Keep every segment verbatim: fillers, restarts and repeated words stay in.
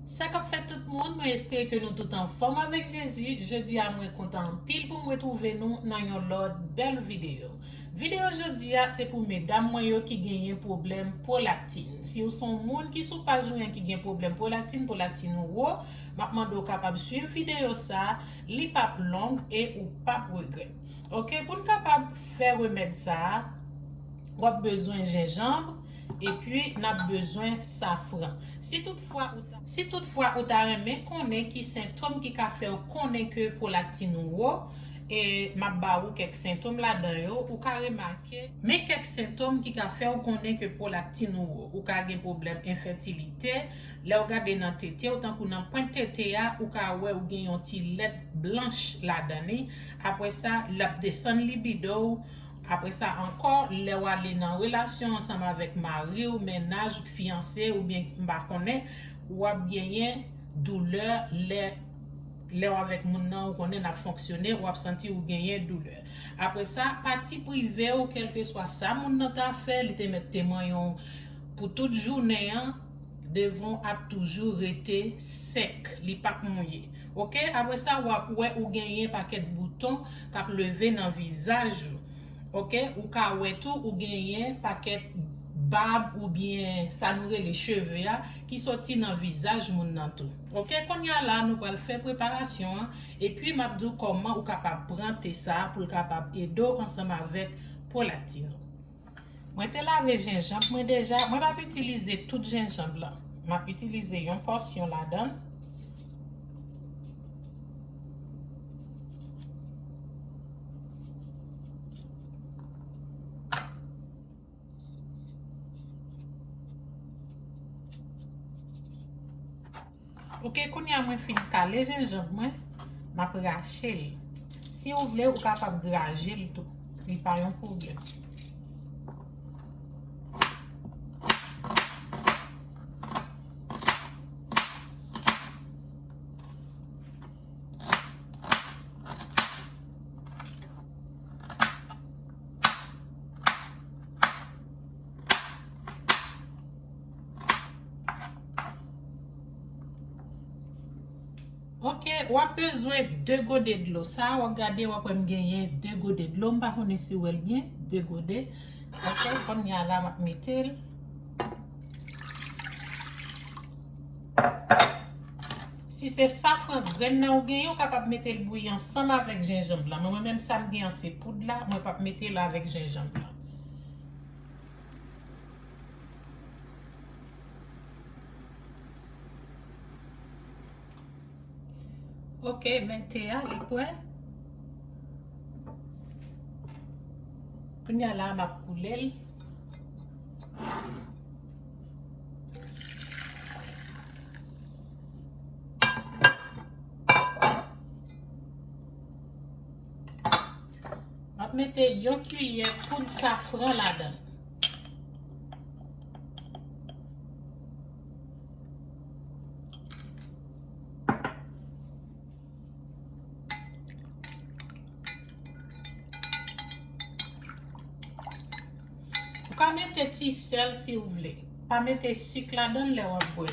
Sa k ap fèt tout moun, mwen espere ke nou tout anfòm avèk Jezi. Jodi a mwen kontan anpil pou m retwouve nou nan yon lòt bèl videyo. Videyo jodi a se pou medam mwen yo ki genyen pwoblèm pwolaktin. Si w se yon moun ki sou paj mwen ki gen pwoblèm pwolaktin, pwolaktin ou wo, m ap mande w kapab swiv videyo sa, li p ap long e ou p ap regrèt. Oke, pou n kapab fè remèd sa a, w ap bezwen jenjanm, epi n ap bezwen safran. Si toutfwa ou ta, si toutfwa ou ta renmen konnen ki sentòm ki ka fè w konnen ke pwolaktin ou wo, e m ap ba ou kèk sentòm ladan yo, ou ka remake. Men kèk sentòm ki ka fè w konnen ke pwolaktin ou wo. Ou ka gen pwoblèm enfètilite. Lè w gade nan tete w, tankou nan pwent tete a, ou ka wè ou gen yon ti lèt blanch ladan li. Apre sa, l ap desann libido w. Apre sa ankò, lè w ale nan relasyon ansanm avèk mari w, mennaj ou, fiyanse oubyen m pa konnen, w ap genyen doulè lè, lè w avèk moun nan, ou konnen n ap fonksyone, w ap santi ou genyen doulè. Apre sa, pati prive w, kèlkeswa sa moun nan ta fè, li te mèt te manyen w pou tout jounen an, devan w ap toujou rete sèk, li p ap mouye. Oke, apre sa, w ap wè ou genyen pakèt bouton k ap leve nan vizaj ou. Oke, ou ka wè tou ou genyen pakèt bab oubyen sa nou rele cheve a ki soti nan vizaj moun nan tou. Oke, kounye a la nou pral fè preparasyon an, epi m ap di w kòman ou kapab pran te sa a pou l kapab ede w ansanm avèk pwolaktin ou. Mwen te lave jenjanm mwen deja. Mwen p ap itilize tout jenjanm lan. M ap itilize yon pòsyon ladan l. Oke, kounye a mwen fin kale jenjanm mwen, m ap rache l. Si w vle, ou kapab graje l tou. Li pa yon pwoblèm. Oke, w ap bezwen de gode dlo. Sa a, w ap gade, w ap wè m genyen de gode dlo. M pa konnen si w wè l byen, de gode. Oke, kounye a la, m ap mete l. Si se safran grenn nan ou genyen, ou kapab mete l bouyi ansanm avèk jenjanm lan. Men mwen menm, sa m gen an se poud la, mwen p ap mete l avèk jenjanm lan. Oke, men te a, li prè. Kounye a la, m ap koule l. M ap mete yon kiyè poud safran ladan l. Ou ka mete ti sèl si w vle. Pa mete sik ladan l lè w ap bwè.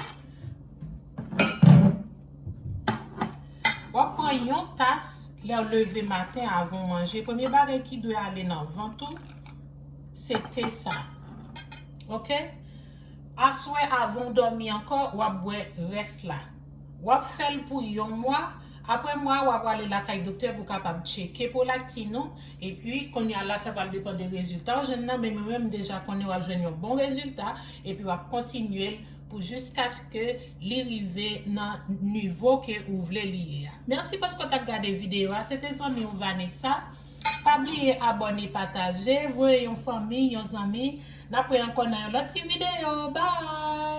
W ap pran yon tas lè w leve maten avan w manje. Premye bagay ki dwe ale nan vant ou, se te sa. Oke? Aswè, avan w dòmi ankò, w ap bwè rès la. W ap fè l pou yon mwa. Apre mwa a, w a prale lakay doktè pou kapab tcheke pwolaktin ou. Epi, kounye a la, sa pral depann de rezilta w jwenn nan, men mwen menm, m deja konnen w ap jwenn yon bon rezilta, epi w ap kontinye l pou jiskaske li rive nan nivo ke ou vle li ye a. Mèsi paske w t ap gade videyo a. Se te zanmi w Vanessa. Pa bliye abòne, pataje, voye yon fanmi, yon zanmi. N ap wè ankò nan yon lòt ti videyo. Bye!